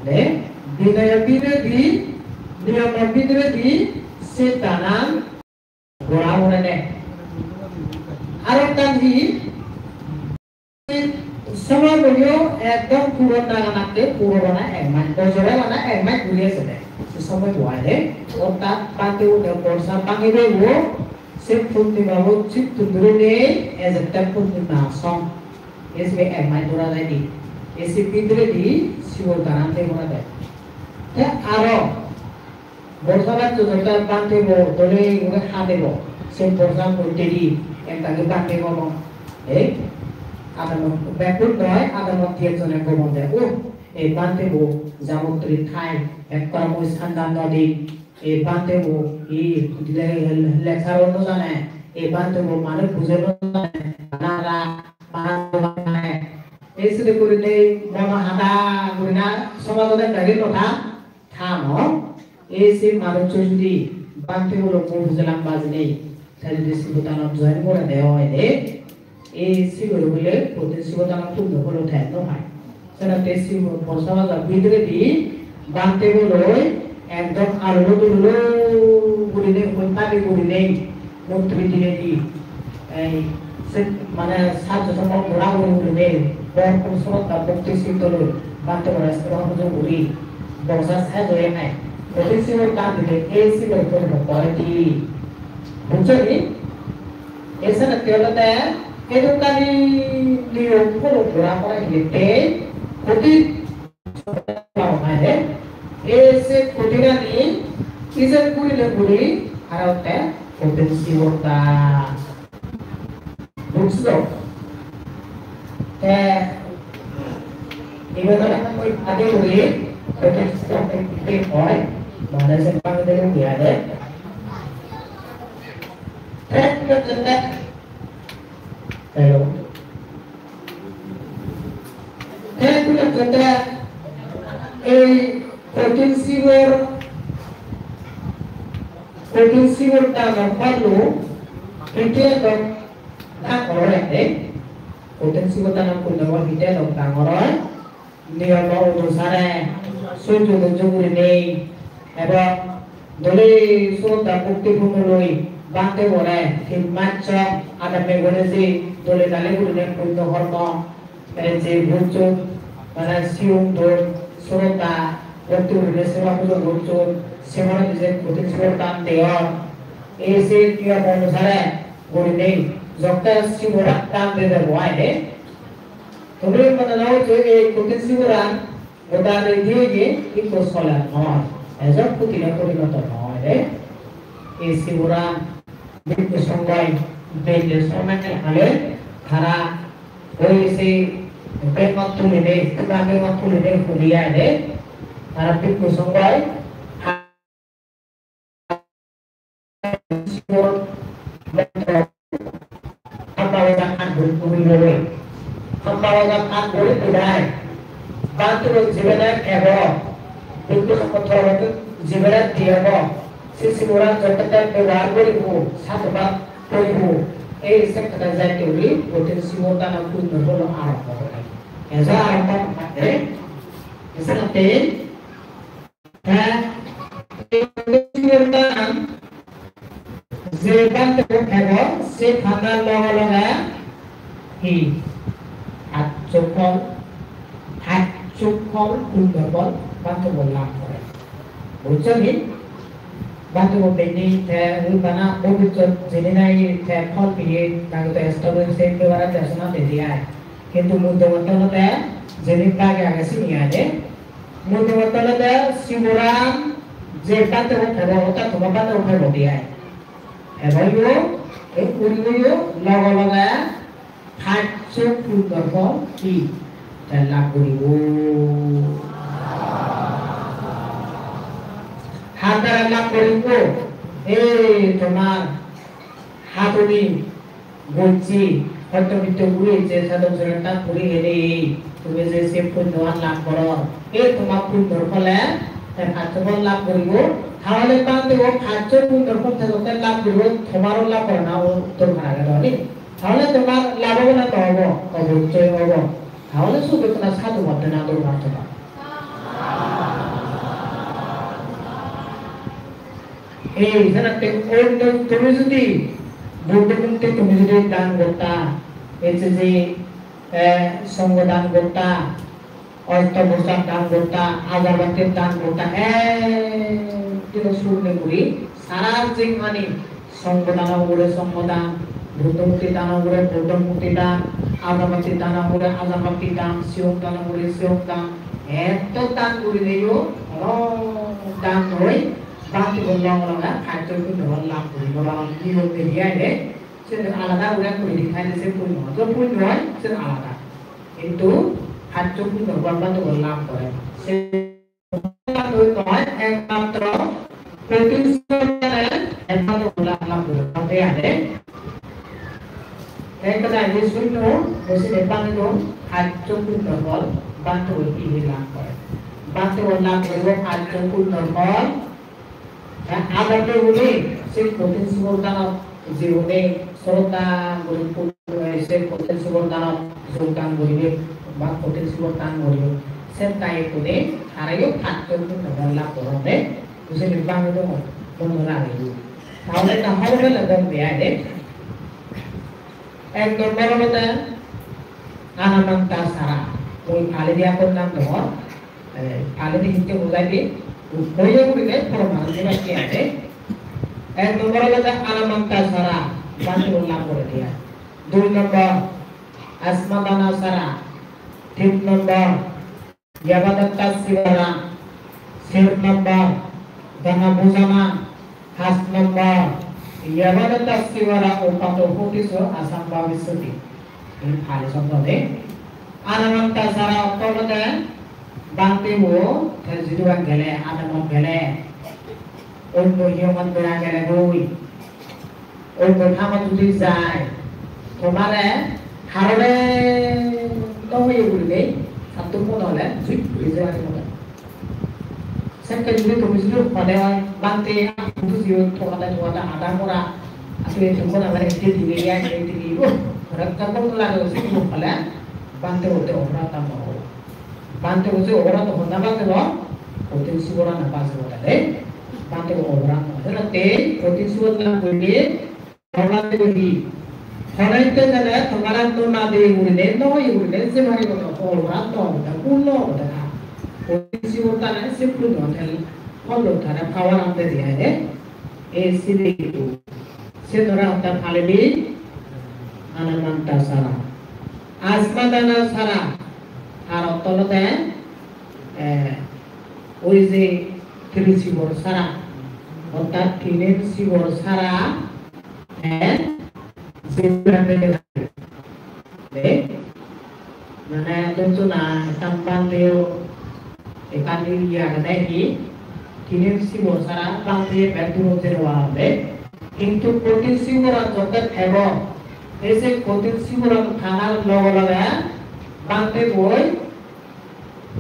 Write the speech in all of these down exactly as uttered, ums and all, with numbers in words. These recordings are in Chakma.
De, binoyo bidiredi, niyomo bidiredi se danan gora pore de. Aro ekkan hi, somoy boyo ekdom puro naganatte puro bana ek mas, bojore bana ek mas guri ejede. Se somoy bo aide, ortat bhante une borsa bhangibo, se purnima bo sittun dhuri nei ejette purnima song. Ei sibe ek mas dhora jaide. Ei se bidiredi sibor danan de gora de. Te aro borsa bacche jokke bhante bo dole guri hadebo. Se borsa moddedi ekdagi bhante gomon. Ei, adamot bekkun noi, adamot di ekjone gomon de. Uh, ei bhante bo jabottri thai, ekkore mui sandan no dim. Ei bhante bo hi le-, lecture no jane. Ei bhante bo manuj buje no jane. Nara, nara, nara. Ei sidi gurinei mono hada gurina somajot ekdagi no tha. Tha no, ei se manuccho judi bhante bo loi mui bujilam bajinei, te judi sibodanot join gore de oi de, ei sibor bile protin sibodanot punno pholo te no pai. Senotte sibo borsa bajar bidiredi bhante bo loi ekdom alulo dululo gurinei, hoi pari gurinei, montri dinedi, ei, se, mane, sajjo somon gora guri gurinei, bor purisorot ba bhokti sittoloi bhante bore seba pujo guri, borsa sej oye nai. Goti sibor dan dile, ei sibor poriborton oi di. Bujjo ni? Ei senotte olode, ei dokkani niyom puro gora pore hiyette, goti Ei se kothinani ijen gurile guri aro te kothin sibor dan. Bujjo? Te iben ole mui adi guri kothin sibor dan oi, mane se bangede guri age. Te Hello. Te tumi hotte ei kothin sibor, kothin sibor danor phollo hite dok dangor oi de. Kothin sibor danor punno phollo hite dok dangor oi. Niyomo onusare sujjo dojjo gurinei ebong dole sroddha bhokti punno loi bhante bore tin mas song adamme guri je dole dale gurinei punno hormo, eh, je gocchon, mane siyun dol sroddha bhokti gurinei seba pujo gocchon, se mane je kothin sibor dan deyon. Ei se niyomo onusare gurinei jokke sibor dan dede bo aide, Tumi mone nw goccho ei kothin siboran goda redi oye ikko soler noi. Ejo kothin porinoto noi re. Ei siboran bhikkhu songhoi belle somai hale tara oi se bengot tulinei, tula bengot tulinei huri aide. Tara bhikkhu songhoi Hamba hoja kan guri guri loi. Hamba hoja kan guri guri dai. Banturo jibere ebo. Bindu songho torobotu jibere diebo. Sisi mura jotote bebohar guribo, satobad guribo. Ei sekkene jai guri, protin sibor dano punno holo arombo gore. Ejo arombo gore. Esenate Te, ei dan je bhante bo thebo, se thana loge loge hi? Pachcho phol, pachcho phol, punno phol bhante bo lab gore. Bujjo ni? Bhante bo beni te ui bana bobisot jeni nahi te phol peye, tagote stop oi se pebara te sona dedi ai. Hintu mui degotte olode jeni bage age sini ai de. Mui degotte olode siboran je bhante bo thebo, orthat toma bhante bo thebo de ai. Ebo yo, ei uribo yo, loge loge pachcho punno phol hi? Te lab guribo. Har dara lab guribo? Ei tomar haduni gojje, hosto bitto guri ejje, sadhon soron tan guri enei, tumi je se punnoan lab goror, ei toma punnor phole te pachcho phol lab guribo, tahole bhante bo pachcho punnor phol te jokke lab guribo, tomaro lab gorana o dorkar age doni? Tahole tomar lab obo na no obo? Obossoi obo. Tahole sudu tona sadhu bhante na dorkar tomar. Ei, senotte onno tumi judi Buddho murti tumi judi dan gotta, ei je, eh, songho dan gotta, osto porsak dan gotta, agarbattir dan gotta, eh, dilo surne guri, sara jinghani, songho dano ugure songho dan, Buddho murti dano ugure Buddho murti dan, agarbatti dano ugure agarbatti dan, siyong dano ugure siyong dan, etto dan gurineyo, olo dan noi, bhante bo log loge paccho punno phol lab guri no paron, niyom niti age, siyen alada guri guri di thaile se punno, jo punno oi, siyen alada. Hintu paccho punno phol bhante bo lab gore. Se noi, ekmatro protisuddhi ekmatro lab gore, bhante age. Te ekka dagi sunno, besi de bhante bo paccho punno phol bhante bo hi hi lab gore. Bhante bo lab gore paccho punno phol. Te adonde guri se kothin sibor danot jigune sroddha guri purno oi se kothin sibor danot jogdan guribe ba kothin sibor dan guribe, se tai gune tarayo paccho punno phol lab goronde, bujine bhante bo mone ragebo. Tahole ekka hobor pele dok de ai de. Ek nombor olode Anamantasara. Mui Pali di agon nang dongor. Eh, Pali di hitte hojai di, hoye gurine poroman dibatte age. Ek nombor olode Anamantasara, bhante bo lab gore diya. Dui nombor, Asmadanasara. Tin nombor, Yavadatta Sivara. Ser nombor, Dana Bhojana. Pas nombor, Yavadatta Sivara Upato Hotiso Asambhavissati. Ini Pali sobdo de. Anamantasara ortho olode bhante bo te jiduan gele, adamot gele, onno hiyongot bera gele goi. Onno thamat judi jai, tomare harore no hoye gurinei, satto mone hole jui guri jebani mone. Sekke judi tumi judi hode oi, bhante, hudu jiyo, togade togade ada mora, asole tumi hode oi, ette dibe ya, ette dibe, oh, ora ekka gom lage, sini hole, bhante hote oborat ta moro. Bhante hote oborat ta honna bhante bo, hote sibora na bhante bo tale, bhante bo oborat ta, hote, hote sibora na hoye, Bhante bo hi? Hono hitte jane tomare no nade gurine, no oye gurine, je paribo to, oborat no obo de, bhul no obo de na. Oi sibor tare se bhul no obo de, hollo tare power an de diye de. E sibe idu. Se dora hotte Pali di Anamantasara. Asmadanasara. Tar ortho olode, eh, oi je tiri sibor sara. Orthat tinen sibor sara. Te je mane, mane, dontuna ekkan bhante o, ekkan iye agede hi, tinen sibor sara bhante bek durot jei no parode. Hintu kothin siboran jokke thebo, ei je kothin siboran thanar loge loge bhante boi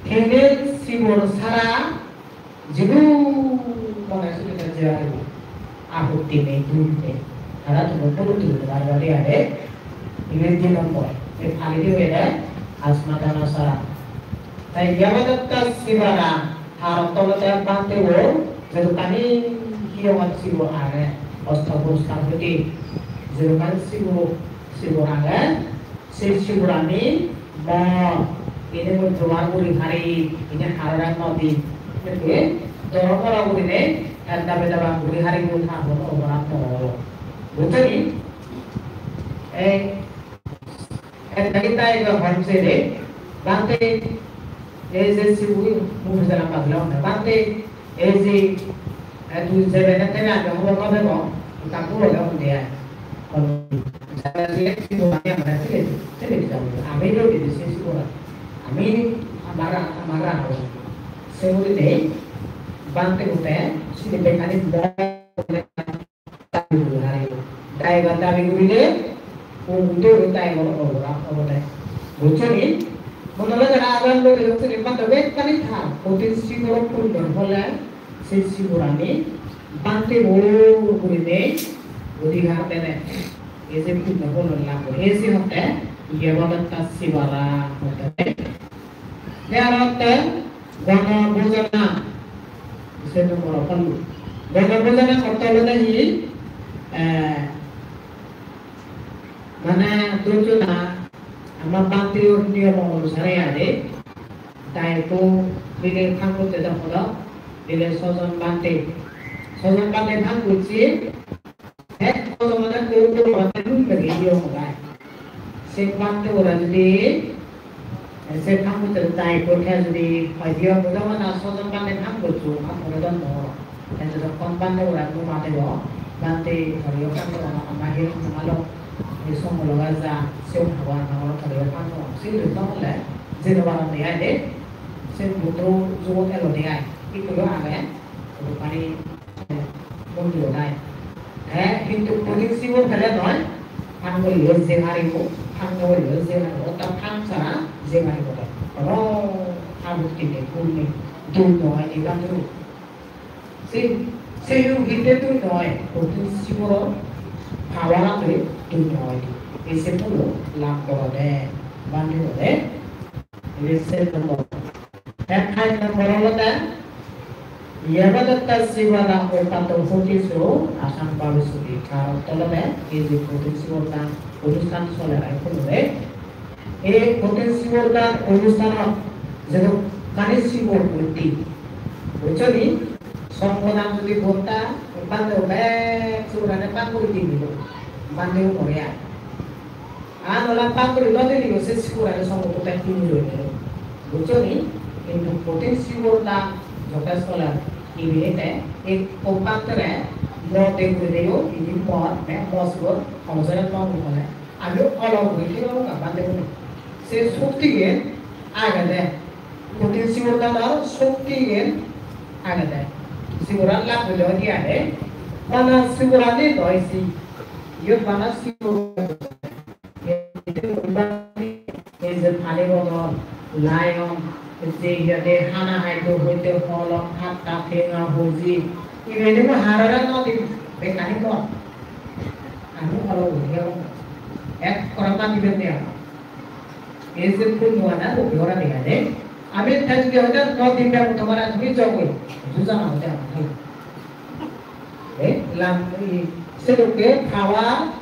tinen sibor sara jidu mone sini te je paribo. Apotti nei, duk nei. Tara tumo puro tulo pariba de age. Ibe di nombor. E Pali di hoide Asmadanasara. Tai Yavadatta Sivara, tar ortho olode bhante bo, jedokkani hiyongot sibor age, osto porsak hoite, jedokkani sibor, sibor age, se siborani mor, ene mui jomar guri pari, ene harore no di. Ene doro doro gurine, ek dabe dabe guri pari guri tarbor oborat no olo. Bujcho ni? Ei, ek dagi tai do hon se de, bhante, ei je sibor, mui jana pagla hon, bhante, ei je, eh, tui jebe na tebe age hobor no pebo, ekka puro de hon de ai. Hon, jana je sibor ani amare tebe, tebe jabo. Ami do de se sibor. Ami amar, amar aro. Se guri nei, bhante gote, sini bekani mo dabi guri haribo. Daibar dabi gurile, o ude uri daibar oborat obode. Bujcho ni? Mone hole jara agar loi hocche ni, bhante bekkani thar, kothin sibor punno phole, se siborani bhante bo gurinei odhikar dede. Ei je punno pholor lab, ei je hotte, Yavadatta Sivara hotte. Te aro hotte, Dana Bhojana, se nombor o phallo. Bono bojana ortho olode hi? Eh, mane dojona ama bhanteor niyom onusare age. Daikko bile phang gotte do hodo, bile sojon bhante. Sojon bhante phang gocche, ek sojon mane guru guru bhante lum bege diyo hodai. Se bhante ora jodi, se phang gotte daikko te jodi hoi diyo hodo na sojon bhante phang goccho, phang gotte do no. Te jodokkon bhante ora lum ade do, bhante hoi diyo phang gotte ama hel no malo. Ei songolo gaja, se haba na haba hoi diyo phang gotte. Se guri no hole, jeno barande ai de. Se Buddho jugot elode ai, ikko yo age, Buddho pani, eh, mondir ot ai. Te hintu kothin sibor pele noi, phang guriyo je paribo, phang guriyo je paribo, ta phang sara je paribo de. Kono abutti nei, bul nei, dul noi, ni bhanteru. Se, se yo hinte tui noi, kothin sibor power ate tui noi. Ei se phulo lab gorode, bhante ode. Ei se number. Ek hai number olode, yabadatta sibana opato hotiso asang bhavissati. Tar ortho olode, ei je kothin sibor dan onusthan soler ai phulo de. Ei kothin sibor dan onusthanot jedokkani sibor utti, bujjo ni? Songho dan jodi gotta, bhante bek siborane bhag guri di dibo, bhante umore ai. Ar nola bhag guri no dileyo se siborane songho gotta hini roide, bujjo ni? Hintu kothin sibor dan jotesto lage. Ibinite ekko bhantere no de guri deyo, ibi mor, me mo sibor, hono jone no guri hole. Ami olok guri thei pabong na bhante gune. Se shoktigan agede. Kothin sibor danor shoktigan agede. Siboran lab golle hoide age. Bana siborani noi si. Iyot bana sibor. Ei je pani bodol, lion, je iyede hana haiddo hoide holom, hatta, tenga, hoji. Ibeni mo harare no dim, bekkani mor. Ami olok guri thei pabong. Ek koram na diben de ama. Ei je punno ana gobi ora dega de. Ami te jodi hoide no dim de tomare, ami jogoi. Bujo jana hoide ama. Eh, lam, i, sedokke power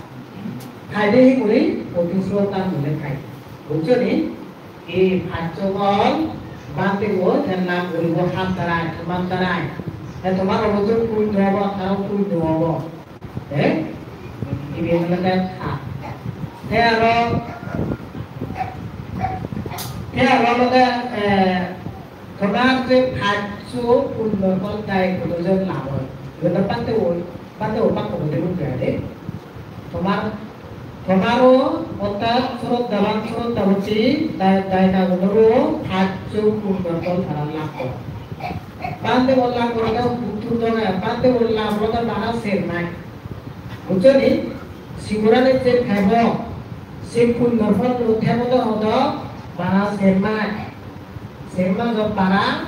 paide hi guri, kothin sibor dan gule pai. Bujjo ni? Ei paccho phol bhante bo te lab guribo har darai, tomar darai. Te tomar obo je punno obo, taro punno obo. Eh? Ibe olode har. Te aro, te aro olode, eh, tomar je paccho punno phol dai, koto je lab oi. Ibe do bhante bo, bhante bo bhante bo de guri age. Tomar, tomaro orthat sroddhaban sroddhaboti dai-, dayikagunoro paccho punno phol tara lab goron. Bhante bo lab goron, buttur done, bhante bo lab goron bana ser maj. Bujjo ni? Siborani je thebo, se punno phol bo thebo do hodo bana ser maj. Ser majot bana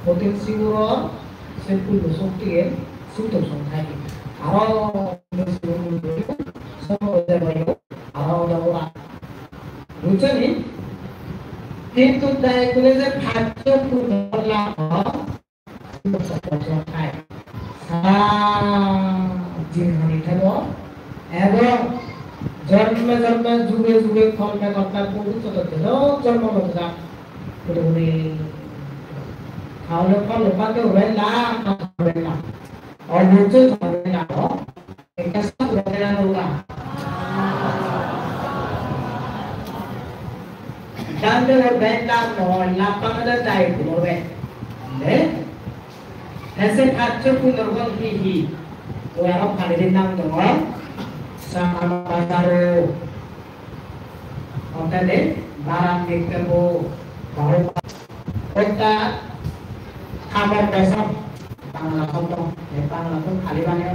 kothin sibor se punno shoktigan sutto song thai. Aro aro odo ora. Bujjo ni? Hintu dai gule je paccho punno phol lab oi, sutto song thai. Sara jinghani thebo ebong jonme jonme, juge juge, kolpe kolpe, bhobissot jodok jonmo lobo jak. Guri guri. Tahole phol lobate oi bella, na oi bella? Obossoi oi bella, no? Ekka sab oi bella, no? Dande oi bella, no, lappa mane dai gulo be. Ne? Te se paccho punor phol hi hi? Oi aro pani din nang dongor. Sama basaro. Ottade baran nikkebu bahu. Otta kamo boson, Bangla shobdo, ei Bangla to khali bane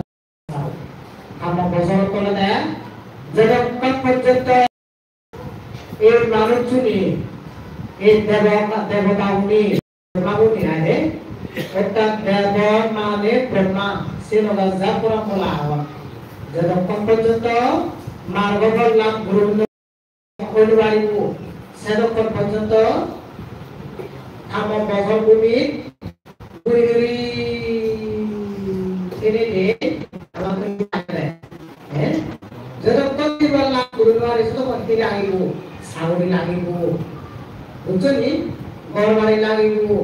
kamo boson olode jedokkon porjonto ei manuchchune, ei debota, debotagune, Brahma guni age, orthat debo mane Brahma, se loge ja Brahma la agon. Jedokkon porjonto margo phol lab guri no paribo, sedokkon porjonto kamo boson bhumit guri guri Ene de, amattun lagede. Eh? Jotokkon jiban lab guri no pari, sotokkon hi lagibo? Saguri lagibo. Bujjo ni? Ghor bari lagibo.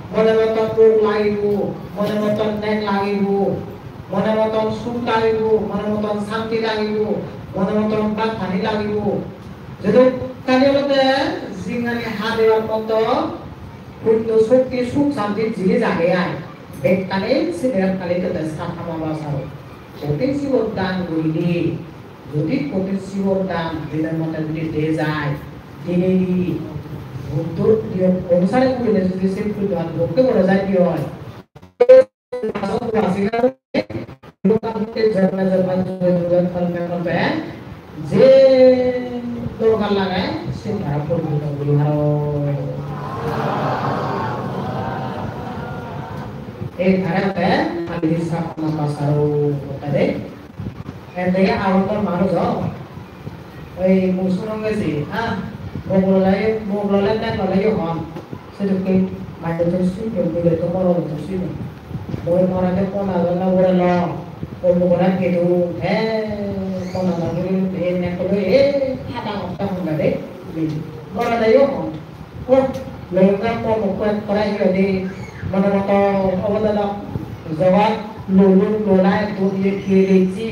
Mone moton mok lagibo, mone moton nek lagibo, mone moton suk lagibo, mone moton santi lagibo, mone moton bhat pani lagibo. Jodokkani olode jinghani hadebar moto punno, shokti, suk, santi jinis age ai. Bekkani sini bekkani tode sat hama basaro. Kothin sibor dan gurile, jodi kothin sibor dan dinor mote jodi de jai, dinedi Buddhor niyom onusare gurile jodi se punno dan bhokti gora jai de oi, je dorkar lage, se tara purno guri paro. Ei tara te ami sapna pasaro hotte de. Ende agon to manuj o. Oi musulman gesi, ha? Mog lole, mog lole, nek lole yo hon. Sedokke manuj to sui, bile to moro to sui. Mui mora de pona lole, mora lo. O mugora kedu, he, pona lole, he, nek lole, he, hada hokta hon de. Mora de yo hon. Oh, loyonga po mokko ekkore hi hoide, mone moto obodana jogat lolung lolai ekko iye kiyelejje,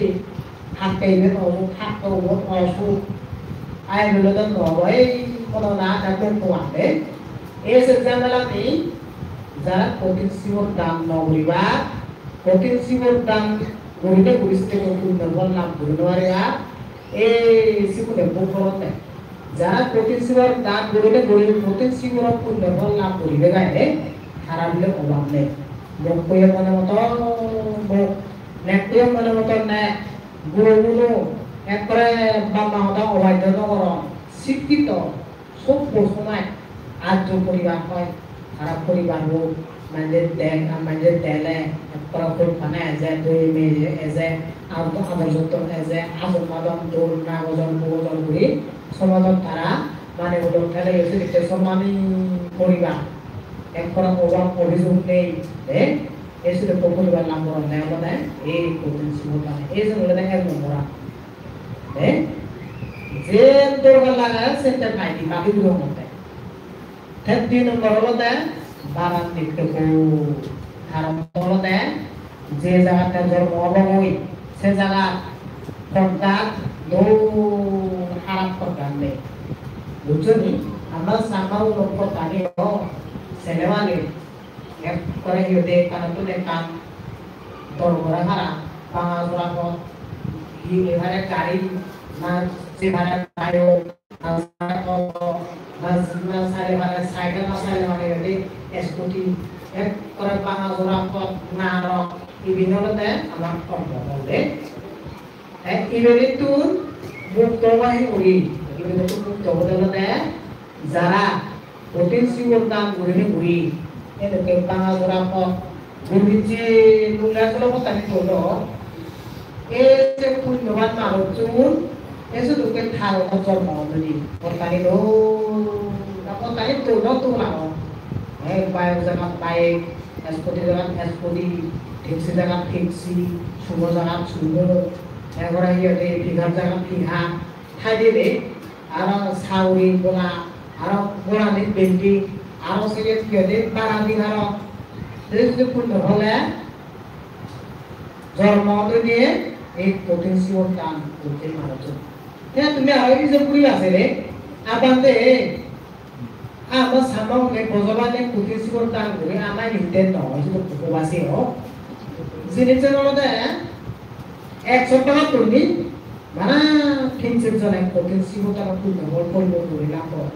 hakke iben osuk, hakke ubot osuk. Ai lolodon no obo, ei hono na ta mokko age. Ei se jamelani jara kothin sibor dan no guribar, kothin sibor dan gurine guri sede punno phol lab guri no paribar, ei sigune bhog goronde. Jara kothin sibor dan gurile guri kothin siboro punno phol lab guribe gaine, tara bile obab nei. Mokkoyo mone moton mok, nekkoyo mone moton nek, guroguno ekkore bap ma hoda obaddo no goron, sikkito, sobbo somaj arjo poribar oi, tara poribarbo manje dek, manje dele, ekkore hol pana eje, doi meje eje, ar to ador jotton eje, ajon madon dol, nagojon, bugojon guri, somadon tara mane ulot thele yo sedokke sommani poribar. Ekkore obab obisuk nei, de, ei sedokke poribar lab goronde olode ei kothin sibor dane. Ei jone olode ek nombor an. De, jen dorkar lage, sente pai di, bagi guri hongotte. Te di nombor olode baran dikke bo. Karon olode je jagat te jormo obo goi, se jagat poddat do harap poddat nei. Bujjo ni? Amar Changma uno poddani o sele bali. Ekkore hi hoide ekkan tun ekkan dol gore para, banga jora pot, hi ebare gari, na se bare bike, na sare auto, na, na sare bare cycle, na sare bare hi hoide scooty, ekkore banga jora pot na aro, iben olode amar kormo bol de. Te ibenittun mukto obo hi guri, ibenittun mukto obode olode jara kothin sibor dan gurinei guri, edokke banga jora pot, guri je lule solo pottani dol o, ei je punnoban manuchun, ei sedokke tharonot jormo ododi, pottani dol, pottani dol dol dol agon. Ei bike jagat bike, scooty jagat scooty, taxi jagat taxi, sumo jagat sumo, ekkore hi hoide pickup jagat pickup, thai dede, aro saguri bola, aro gorani building, aro se hi hoide baradi aro, se je punno hole jormo ododi ei kothin sibor dan gotte manuchun. Te tumi aro ije guri ase re, abande. Amo samong ne bojobane kothin sibor dan guri ama hinte no, sidu upobasi o. Jinissan olode ek soptaho tuli, bana tin ser jone kothin sibor dan punno phol poribo guri labo.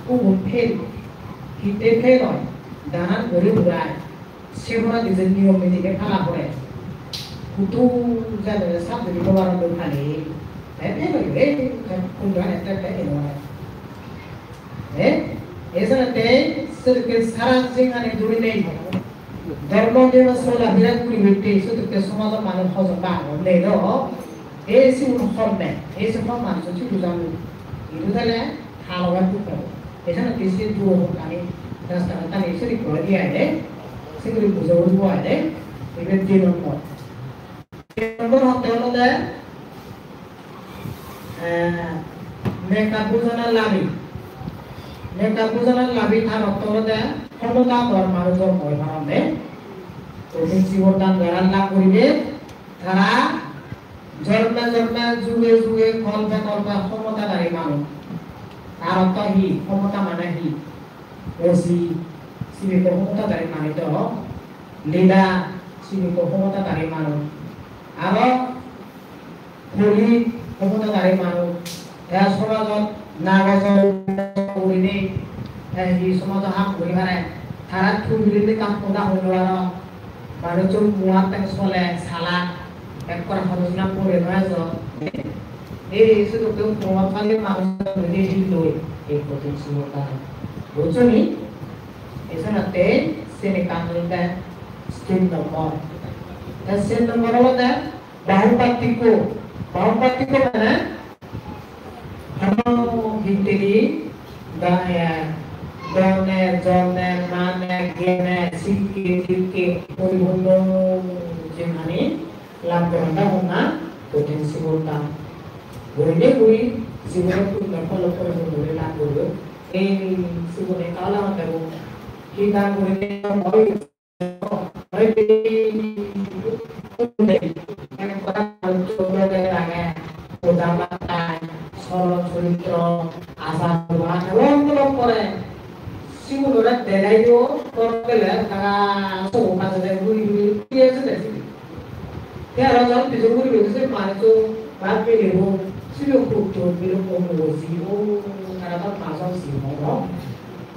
Ubun fail, hitte fail oi, danan guri urai. Se poredi je niyom niti ke pala pore. Hudu jadore sabduri bobaron do khali. Te te gori, eh, kundu ane te te eno ane. Eh, esana te sedokke sara jingani duri nei. Dhormo deba sola bira guri hoite sedokke somajo manuj hojon ba agon nei do. Ei sigun hom nei, ei sigun hom manuj sidu jani. Idu tale halogan duk pebo. Esana te se duro hokkani, rasta tani seri koi di aide, se guri bujo guri bo aide. Ibe di nombor. Tin nombor hotte olode, eh, neka bujana labi. Neka bujana labi tar ortho olode homota dor manuj jormo oi paronde. Kothin sibor dan jara lab guribe, tara jorme jorme juge juge kolpe kolpe homotadari manuj. Tar ortho hi? Homota mane hi? Osi, sibe ekko homotadari manuj do. Lila, sibe ekko homotadari manuj. Aro poli, homotadari manuj. Te somajot nagojo gurinei, te hi somajo ham guri pare. Tara tui bilinei ekkan hoda hoi no paro. Manuchun muat teng sole, salak, ekkore hono sinam pore no ejon. Ei sedokke muat pale manuj hoide hilloi, ei kothin sibor dan. Bujjo ni? Ei senotte sen ekkan olode tin nombor. Te sen nombor olode bahupattikko. Bahupattikko mane hono hittedi da-, eh, done, jone, mane, gene, sikke, dikke, poripunno jinghani lab goronde honna kothin sibor dan. Gurinei guri jibonot punno phol poripunno guri lab guribo. Ei sibone ekka ola honde bo. Hi dan gurinei Sigunore degaiyo, gor gele tara sogo pajede guri guri guri ejede sibe. Te aro jon pijedi guri guri se manujo bap milebo sibe hutto bile onuo jibo, tara do majon jibo no.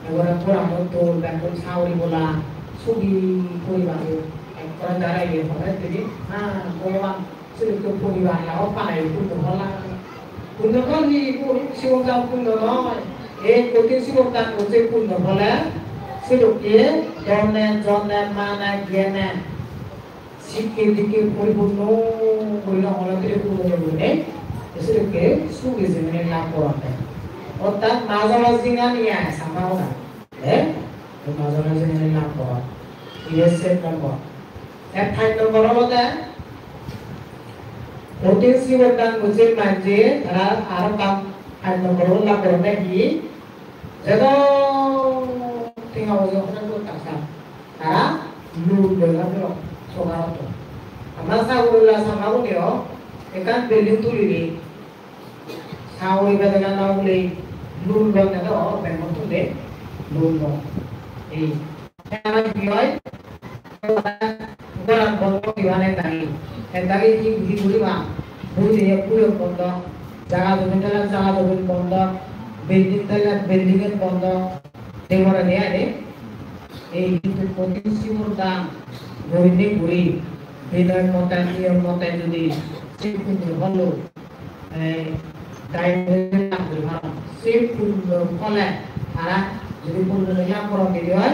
Ekkore goranot dol, bekkun saguri bola, sugi poribar o, ekkore dara iye hore dili, ha, Bhogoban, sedokke poribar lagok palei punno phol lagok. Punno phol hi, sigon jang punno noi. Ei kothin sibor dan gocche punno phole, sedokke done, jone, mane, gene. Sikke dikke poripunno gurinei, hole tire puripunno gurinei, te sedokke sugi jibon lab goronde. Orthat majora jinghani ai, samba hoda. Eh? Te majora jinghani lab goron. Ibe set nombor. Te pach nombor olode, kothin sibor dan gocche manje, tara aro ekkan pach nombor lab goronde hi? Jedok tenga poje hono guri tak san. Tara loan loi lak degong sorkarotto. Amar saguribola samaguneo ekkan building tulile, saguri bedena no hule loan lon de do, bank-ot tule loan lon. Ei, te aro hi oi? Goran bondhok diban ek dagi. Ek dagi hi, hi guriba? Bui diye buiyo bondhok. Jaga jomin thele jaga jomin bondhok. Building thele building-an bondhok. Ei poredi age, ei hintu kothin sibor dan gurinei guri, binoy mote, niyom mote judi se punno phollo, eh, dai lab guri paron. Se punno phole tara judi punno lab goron dili oi,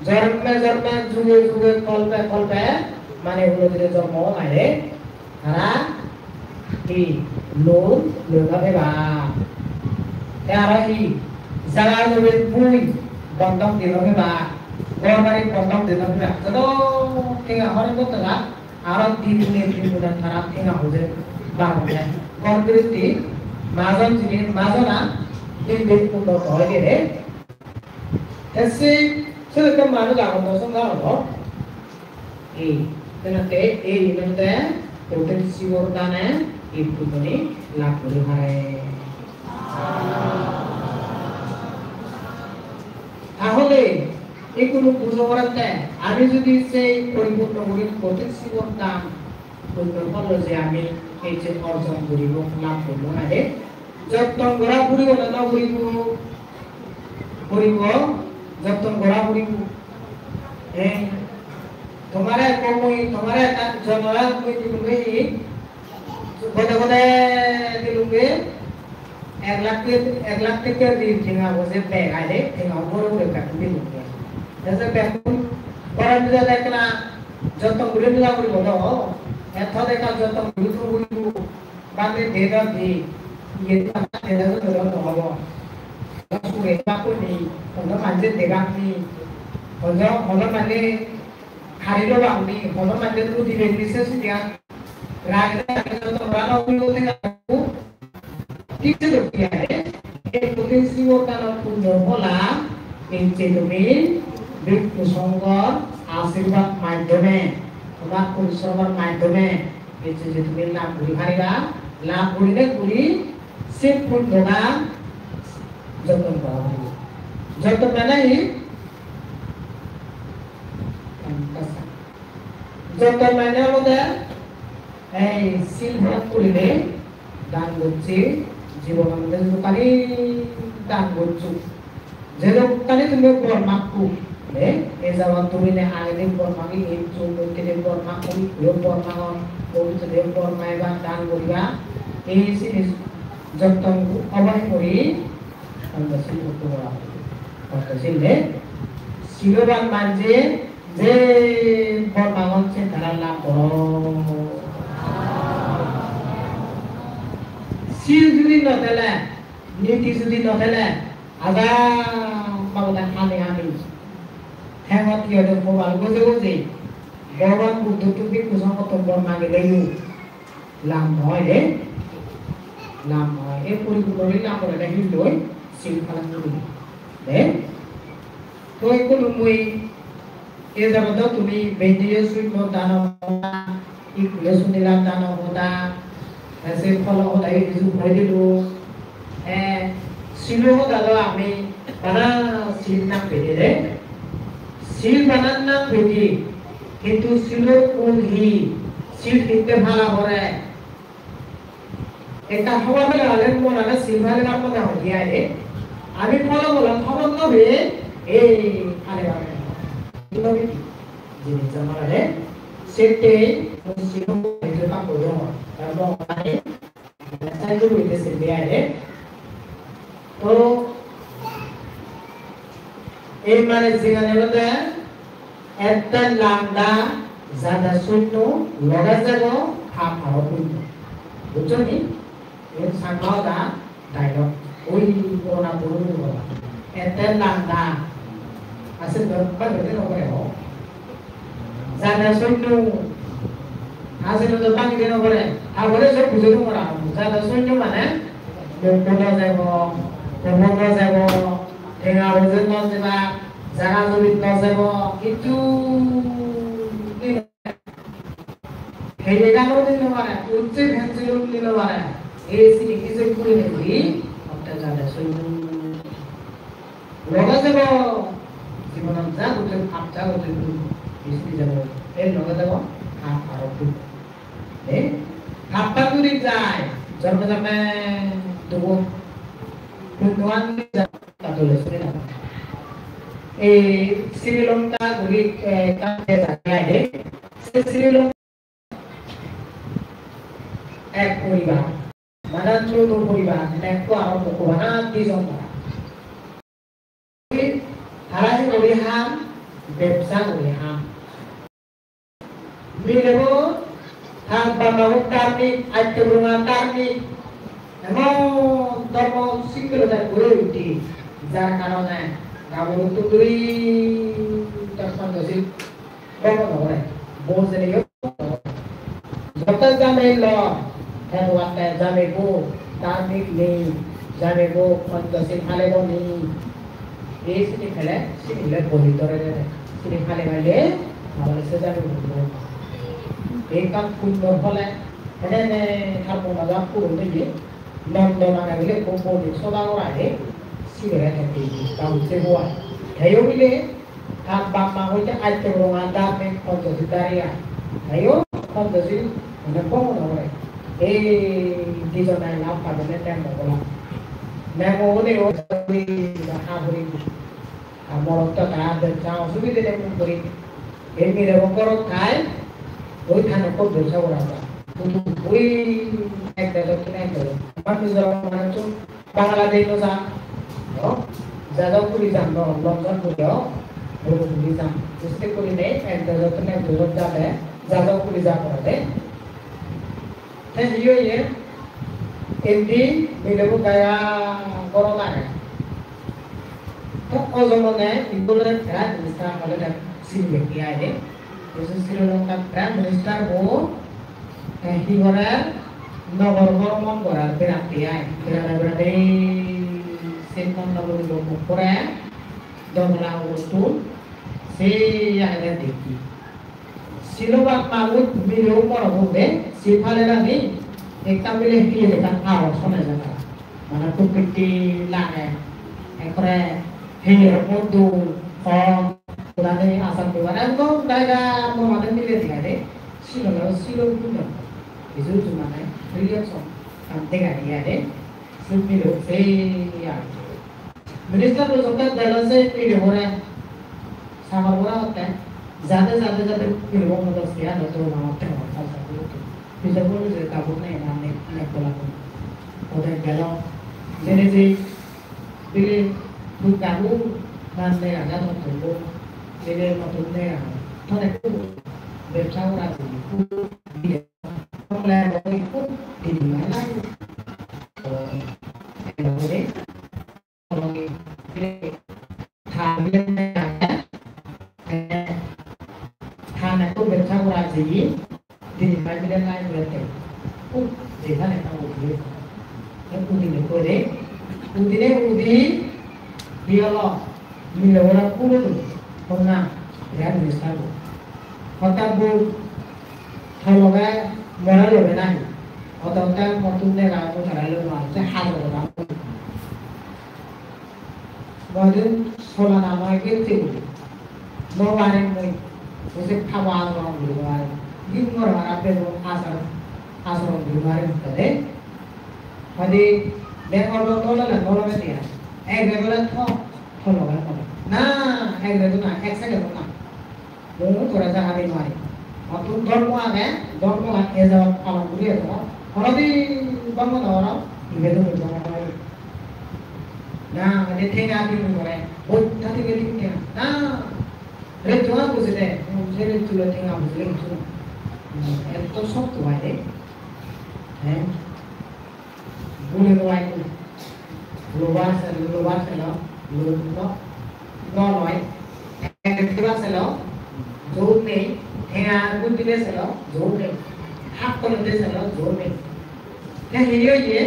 jorme jorme, juge juge, kolpe kolpe, mane ulo dire jormo oi mane. Tara hi loan loi no pebak. Te aro hi jaga jomin bui bondhok di no pebak. Ghor bari bondhok di no pebak. Joto tenga hore gotto gak aro di gune tin gune tara tenga hoje bagonne. Ghor giritti majon jinis majona din din unnoto oi gede. Te se, se ekko manuj agon do songha obo. Ei, te nate, ei nate, kothin sibor dane, ei punnoni lab guri pare. Tahole, ei gunu bujo gorette, ami judi sei poripunno guri kothin sibor dan, punno phollo je ami ei je orjon guribo, lab guribo age, jotton gora puribo na no puribo? Puribo, jotton gora puribo. Eh, tomare ekko mui, tomare ekkan jonore mui dilunge hi, gode gode dilunge, ek lakh te-, ek lakh tekke rin tenga bo je bag age, tenga ugure ugure bag dilunge. Te je bag ghorot dile ekkena jotton guri dila puribo do, ek thode ekka jotton guri thoi puribo. Bhante de do de, iye do de do do do do hobo. Sure bhante ni, hono manje debak ni, hono, hono mane Hari do bangni, hono manje tu dibe ni se sidiya. Rage rage joto mora no puribo te gabu. Thik se dokke age. Ei kothin sibor danor punyo phola, ei je tumi bhikkhu songhor ashirbad maddhome, tomar porisromor maddhome, ei je je tumi lab guri pariba, lab gurine guri se punyogan joton gora puribo. Joton mane hi? Joton mane olode ei sil bhag gurile dan gocche, jibonanot jedokkani dan goccho, jedokkani tumi bor maggo, e, e jabot tumi ne agedi bor magi, hintu moddedi bor maggo, ikkuyo bor magon, bobissoteyo bor magiba, dan guriba, ei jinis joton obo guri, Panchashil gora. Panchashil ne, siloban manje je bor magon sen tara lab goron. Sil judi no thele, niti judi no thele, aja babote hani hani. Thengot hi hoide hobal gojei gojei. Bhogoban Buddhottun bhikkhu songhottun bor magileyo lab noi de. Lab noi. Ei poripunno guri lab gorede hilloi, sil palan guri. De. To ikkunu mui ei jabot do tumi bhediyo sunno dano hoda, ikkuyo sunila dano hoda, te se pholo hoda idu hoi dilu. Te silo hoda do ami bana sil nang pede de. Sil bana nang pede, hintu silor gun hi, sil hitte pala pore, ekka hobor pele ole monane sil palebar mone hoi de ai de. Ami pholo bolon hobor no peye, ei palebar mone hoi. Hintu jinis amar age, settei mui sil palebar mone hoi. Tar mone hoi, sai guri de sil de ai de. To ei mane jigani olode ette langda jada sunno loge jebo hap aro punno. Bujjo ni? Ei Changma hoda dialogue. Oi purona puroni hoda. Ette langda. Ase do bhagede no gore ho. Jada sunno. Ase do bhagede no gore. Agore se bujhe no gora. Jada sunno mane mokko no jebo, kobo no jebo, tenga boje no jeba, jaga jobit no jebo, kichu nei. Heye gano di no pare, ucche pensilun di no pare. Ei sini kise guri neji, otte jada sunno. Loge jebo, jibonot ja gotton, hap ja gotton, bisi jebo. Ei loge jebo, hap aro duk. Eh? Happa guri jai, jorme jorme dugo. Punnoan jai, ta dole suri na. Ei Sri Lanka guri, eh, ekkan dej age de. Se Sri Lanka ek poribar, mane nuo nuo poribar, mane ekko aro mokko bana dijon tara. Tara hi guri han, bebsa guri han. Milebo tar bap-ma bo dharmik, atto buruma dharmik, emon dhormo sikkilota guri utti, jar karone gaburottun duri tar Panchashil bhongo no gore, bojeleyo bhongo no gore. Joto jamei loi, te dogatte jameibo dharmik nei, jameibo Panchashil palebo nei. Ei sini pele, sini le boli dore dore. Sini pale paile, tahole se jameibo. Ekkan punnor phole, ene ene tar mono jat puron oye, Nondo name bile ekko boni soda gora age, sibere te te ta utte bo ai. Teyo bile, ta bap-ma hoide atto buruma dharmik Panchashil dhari ai. Teyo Panchashil mane bhongo no gore. Ei dijonai lab padonne te mogola. Nemo bole o ha guri. Ar morotto ta bebsa osubide nei mui guri. Ei mirebo gorot thai, oi than ekko bebsa gora jai. Ui ek dejot tun ek dejot. Amar nijor manuchun Bangladesh no jan. No? Jajok guri jan, no, London guri o, guri jan. Mistake guri nei, ek dejot tun ek dejot jade, jajok guri ja porede. Te hi oye? Indi milebo gaya gorot age. Te ojomone ibole tara jinis ta hole ta sini bekki ai de. Sri Lanka Prime Minister bo, eh, hi gorer, nogor bhromon gorer, berate ai. Berade berade se Nondoguri bo muk gore, Domola uttun, se agede dekhi. Silobak manuj mile umor obo de, se pale rani, ekta mile hi ekkan awa sone jana. Mane prokriti lage, ekkore heyar moddu, hon, udane asar dibar, ekdom jaiga mo mane mile diya de, silo, silo guno. Isu isu mane reaction kan dega diya de, se mile se ya. Minister bo jokke delo se mile bore, samar bora hotte, jade jade jade mile bo modo siya do to na hotte hotte. Pije bole je tabuk nei na ne, ne bola ko. Ode gelo. Jene je bile tu gabu nan ne aga no tu bo. Bile no tu ne aga. Tone ku bebsa ora ji ku. Bile. Tole ko ku di di na. Ode. Than ekko bebsa gora jeye, dini pai bile lai gurette. Uh, jehan ekka udiye. Te udine kore, udine udi, hi olo, mile ora puro do, honna, birat minister bo. Hotta bo, thologe, mora lobe nahi. Hotta hotta mottun dega, bo tara lobe nahi, te hajo gora. Mui do solana noi gette guri. No parim mui. Ose haba asoron guri no parim. Din gor mara bego asar, asoron guri no parim tole. Hadi bego no tole na tole dia. Ek bego le tho, tho lo bego. Na, ek bego na, ek second na. Mui tore jaga di nw pari. Mottun dhormo age, dhormogan eje palon guri eje. Honodin dhormo nw gorong, ibe dhono dhormo nw gorong. Na, ede tenga dibong gore, botta dibe dibong tenga. Na, rejjo an bujile, se rejjo loi tenga bujile hissu nw. Etto sokto age de. He? Guli no ai guli. Lobar selo, lobar selo, lo-, lo-, no noi. Ek dibar selo, jor nei. Tenga gul dibe selo, jor nei. Hak tolode selo, jor nei. Te hi oye?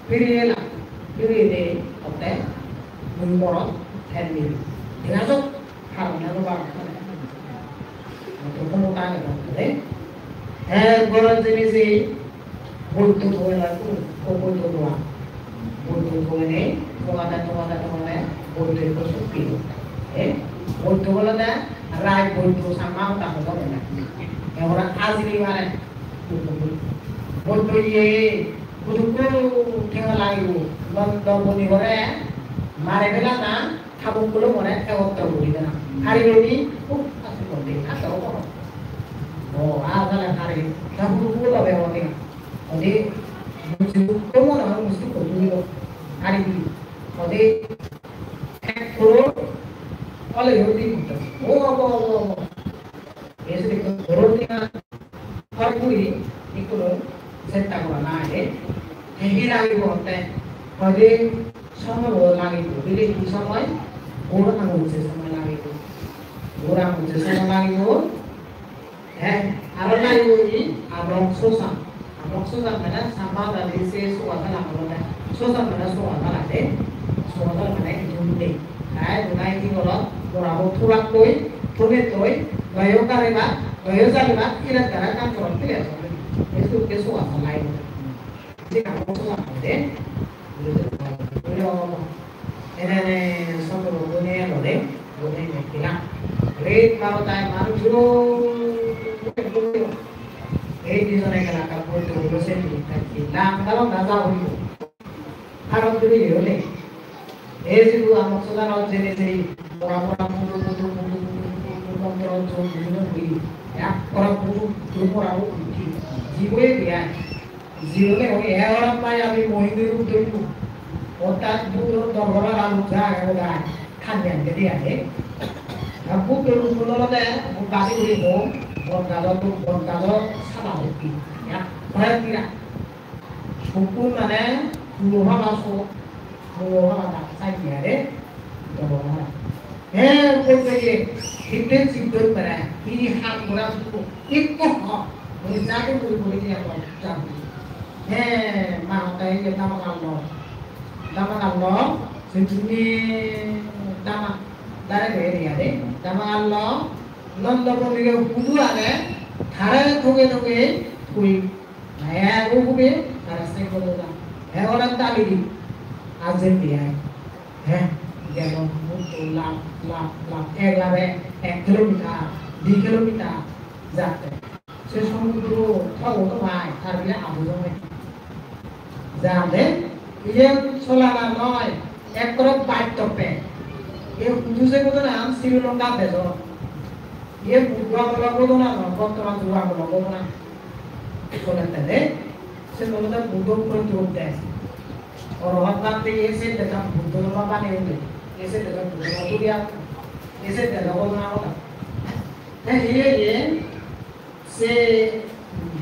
Piri ela, piri de, ote, mui morot, ten mil. Tenga jok. Harmonium-o bar. Motor kono ta age de. He goron jeinei se boiddo thoi loi, o boiddo thoi. Boiddo thoi nei, thoi de, thoi de, thoi de, boiddo ekko sukki. Eh? Boiddo olode raj boiddo, Changma hoda hodo bole. Ebara ajini mare. Boiddo iye, hudukko tenga lagibo. Nondo boni gore mare bela na. Tabuk gulo mone egottor guri dena. Hari guri, uh, ase kondi, ase obo. O, a, tale hari, tabuk gulo be odi. Odi, musti ko mone hoi, musti ko dui lo. Hari guri. Odi, ek crore, ole yo di muto. O, obo, obo, obo. Ei je ekko gorot tenga hor guri ekkuno chesta gorana age. Te hi lagibo hotte? Hoide somoy bo lagibo. Bile hi somoy? Bor amujje somoy lagibo. Bor amujje somoy lagibo. Te aro lagibo hi? Abong sosan. Abong sosan mane Changma hodadi se soga sala olode. Sosan mane soga sala de. Soga sala mane dun de. Te dunai hi gorot, morabo thulak toi, thune toi, noyo garibat, noyo jalibat, irat tara ekkan gorot pile asole. Ei sukke soga sala olode. Se abong sosan olode. Ene ene soto gune olode. Gune mekila. Ret maro tai maro juro. Ei dijone gela ka boiddo gulo se ni, lam galo na ja hoibo. Harap duri yone. Ei sidu amok sodanot jene jei, bora bora budu budu budu budu budu budu, montro jom budu budu. Ek bora budu, dui bora budu, jiboye diya. Jibone oi, e oran mai ami mohini rup dhorinno. Orthat Buddhor dorbar alu ja age bodai, thani age de age. Ar Buddhor rup olode, badi guri hom, bot gajo, bot gajo saba hoppi. Ya, hoyek dira. Sukkun mane, pulo pala so, pulo pala dak sai age, dorbar. He, bolte ye, hitte siddhoi pare, hi ham gora sidu, ikko ho, mui jadu guri guri diya bo, jadu. He, ma hotte ye dama gallo, dama gallo, siddhoi dama, dare guri diya de, dama gallo, Nondo Bondike hudu age, tare thoge thoge thui. Ek ugube tara se godo na. Ek oran dali di. Ajen di ai. He, gelo, mutto lap, lap, lap. Ek labe ek kilometer, di kilometer jatte. Se somudro thogo to pai, tar bile abuj oi. Jade, iyen solana noi, ekkore bastobe. Ei hudu se ghotona an Sri Lanka dejot. Iyen Buddho amolo ghotona noi, bortoman jugo amolo ghotona. Solette de, se olode Buddho puro dur de. Orohot bhante iye se dejan Buddho dhormo baneye de. Iye se dejan Buddho dhormo tuli ar. Iye se dejan ghotona ghota. Te iye iye, Se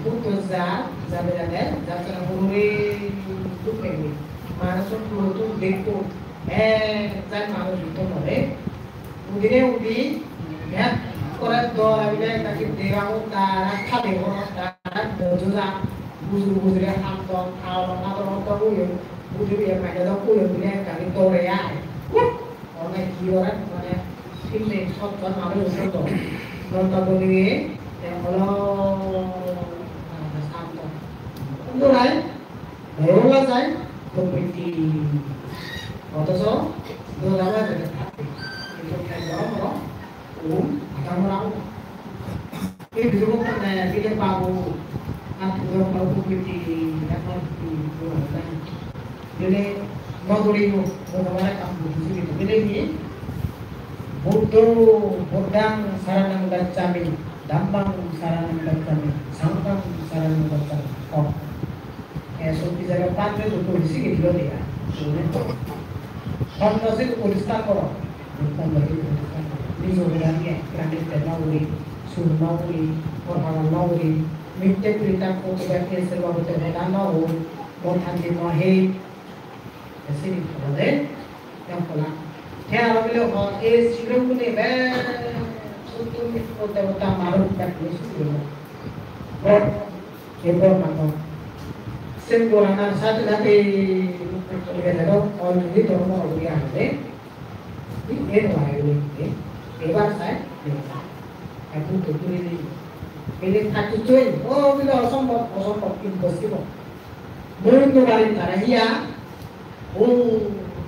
Buddho ja, jade jade, jattra guri dukke guri. Manuj puro tu dekko, ek jai manuj utto more. Udine udi, ek kore dor abile ekka ki dega hoda, thade hoda, bojo ja, bujur bujure ham dok, thaolong ador hoda uyo, bujur uyo, mane dok uyo, bile ekka ki dore ai. Huh! One hi ore, mane, tinne sotton manuj sotton. Nondo Bondike, te holo, ah, santo. Dorai, dorai jai, prokriti. Othocho, dorai jai, prokriti. Kintu kendo, um, ada orang. Ei bidire bile babu, ar bidire babu priti, ekkan bidire bile nodori yo, bhogobane ekkan buddho sibito bile hi? Buddho, Buddhang saranang gacchami, Dhammang saranang gacchami, Sanghang saranang gacchami. Oh. Eh, sotto jara pande to polisi ke dilo dia. Honno se polisi ta koro. Honno se polisi ta koro. Nijo gori ami ek prani te no gori, sur no gori, porhara no gori. Mitte pirita ko to ba ke se ba te hoda no ho. Mo thanti no he. Esi ni koro de. Yang pola. Te aro bile ho, e siro gune be. Sotto mi ko te ta maru ta ni su. Bor. Ei dhormo. Sen goranar sathe sathe lega jadon, already dhormo guri agede. Ei no agede. Ebar sai, ebar sai. Ekkan to tuli di. Ele thakki choi, o bile osombhob, osombhob, impossible. Mui no parim tara hiya. O,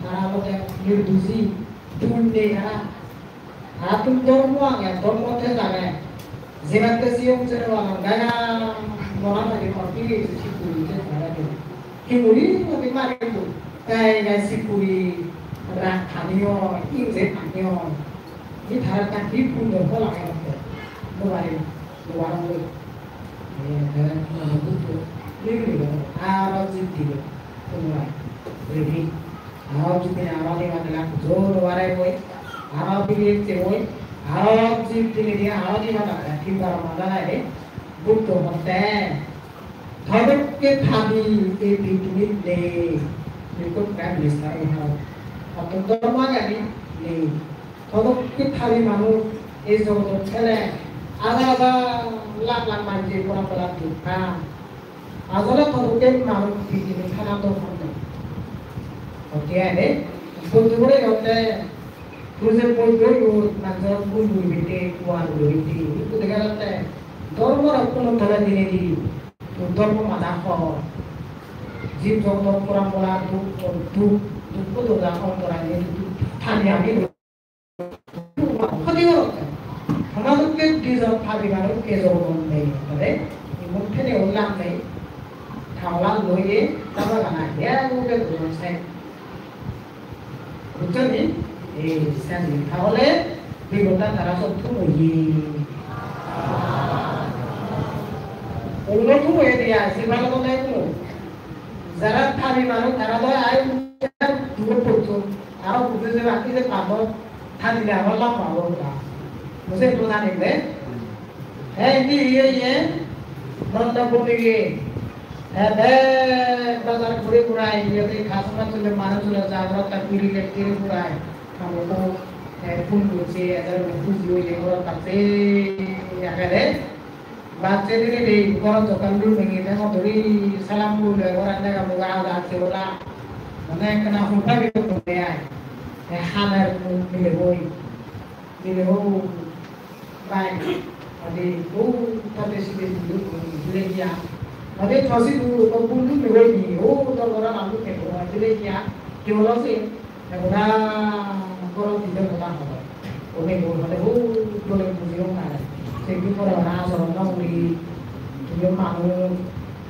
tara olode nirdoshi, dul nei tara. Tarattun dhormo age, dhormo tej age. Jebatte siyong sero agon, gaga mona thagi mor piri sik guri je tara de. Hinguri mati mari do. Tai gai sik guri rak thani oi, inje thani oi. Ni tara ta hi punno phol age otte. No pari, no parong oi. Ni ni ni. Aro jit dibe. Tumra. Ready. Aro jit dine aro diba dela jor ware boi. Aro bili ecche boi. Aro jit dine di aro diba dela. Tin bar mada lai re. Buddho hotte. Todokke thabi ei pittimit nei. Ikko Prime Minister oi haro. Hotte dhormo ageni nei. Todokke thabi manuj ei jogodot thele. Aja aja lakh lakh manuje pora pora dukkan. Ajole todokken manuj pijedi thana dorkar nei. Hotte age, bondhu gure hotte, tui je bondhu gure manjor gun guri bette, kuar guri bette, ikko dega jatte, dhormo rokkhon tole dinedi, tui dhormo mada hor. Jib jogot pora pora duk, duk, duk, duk, duk, ontoran duk, thani ami Hoti gorot. Hona dokke dijon padi manuj ejo gon nei tare. Imon thene o lam nei. Thaolan loye taba gana ya uge dujon sai. Bujjo ni? Ei sani tahole bibota tara sob thumoye. Uno thumoye diya, sibalo to nai thumo. Jara padi manuj tara do ai duro pojjon. Aro bujjo je baki je pabo. Thadile aro lamba obo para. Mui se ekku thadile. He indi iye iye, Nondo Bondike. He bek bazar ghuri ghurai, iye te customer tule manuj tule jagorot ta puri le puri ghurai. Amo to Te phone gocche, ejer puji oye, ghorot bacche agede. Bacche dinedi ghorot jokkon lum enge, te mo duri salam gule, ghorot dega mui ada ase ola. Mane ekkena hon pagi gocche ai. Te haber milebo. Milebo. Bai, adi, oh, tade sidi bulu, bulu ya. Adi, thosi bulu, ko bulu bulu ni, oh, to gora lalu ke, oh, bulu ya. Ke bolo se, ya gora, gora di de gora ho. One bulu, adi, oh, bulu bulu yo na. Se ki gora na, so na bulu, yo manu.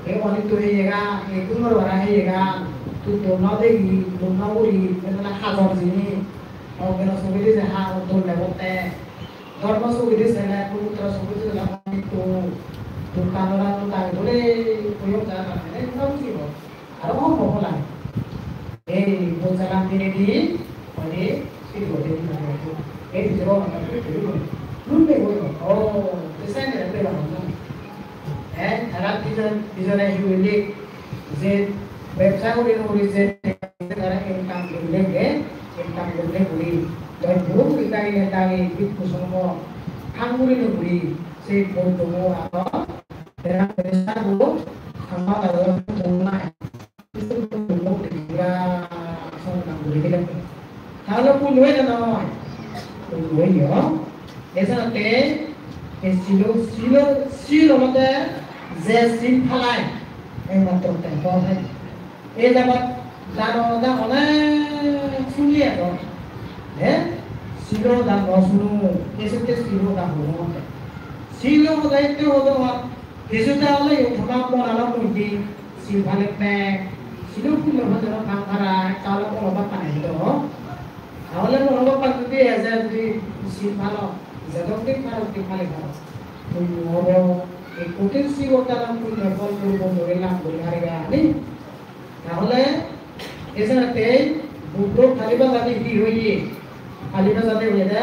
E wani to ye ga, e tu gora he ga. Tu to na de gi, to na bulu, me na ha jor jini. O gora so bulu se ha, to le bote. Dhormo sugidi sele, pubitro sugidi sele, hoito dukkan ora to dagi dole, koyok jaga mane, na bujibo. Aro hom hom lai. Ei, bojalan dinedi, ode, siri ode dinedi. Ei, bidire ora, lun lun lun. Oh, te sai ne, te ora, no. Eh, tara dijon, dijone hi hoile, je bebsa guri guri je tara income guri de, income guri guri. Doi guru guri dagi dagi bhikkhu songho ham guri guri, se Buddho bo aro tera tera bo, ama aro Buddho nai. Buddho bo tera songho ham guri guri. Tahole punno oye na noi? Punno oye. Ei jenotte ei silo, silo, sil olode je sil palai, ekmatro te hoi. Ei jabot dano hoda onek suni aro. He? Silo hoda no suno, ei senotte silo hoda hono. Silo hoda ette hoda hon, Hisuta ole yo thoma monano mujdi sil phalek ne, silo punno bhajano thang hara, ekka ole mono bappa nei do. Tahole mono bappa judi eje judi sil phalo, jedok din pharok din phale phalo. Punno obo, ekko din sibor danan punno phol purbo guri lab guri pariba ani. Tahole, ei jenotte Buddho Pali bhajadi hi hoye? Pali bhajadi hoyede,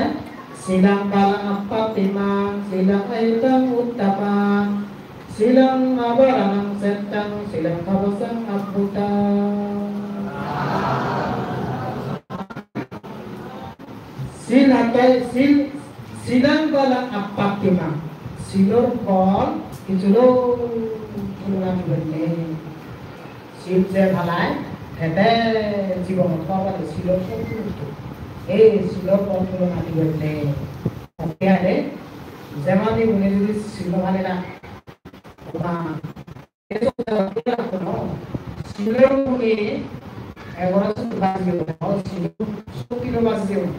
silang balang appattimang, silang ayudagang uttamang, silang abaranang settang, silang pabajang abbhutang. Sil hatai, sil, silang balang appattimang. Silor phol, hijulo tulona dibar nei. Sil je palai, tete jibonot pabade silor phol tulotto. Ei silor phol tulona dibar nei. Okke are, jemon igune judi sil no pale na, ba, ei sotto pila kono, silor gune egoro sotto baji jebo, silor sotto baji jebo.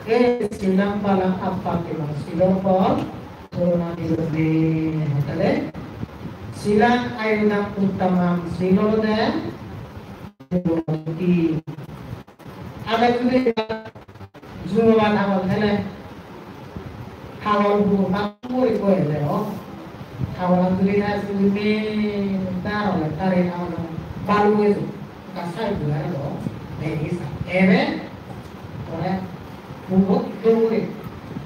Ei silang balang appattimang, silor phol tulona dibar nei, hottade. Silang ayudagang uttamang, sil olode jumo dokke. Age judi jumo ban agon thele, hagol bu, hagol bu ikko ele o. Hagol an judi na judi me tar ole, tare na ole, balu ejo. Ekka side guri aro do, begi sa. Ebe, ore, puro doguri.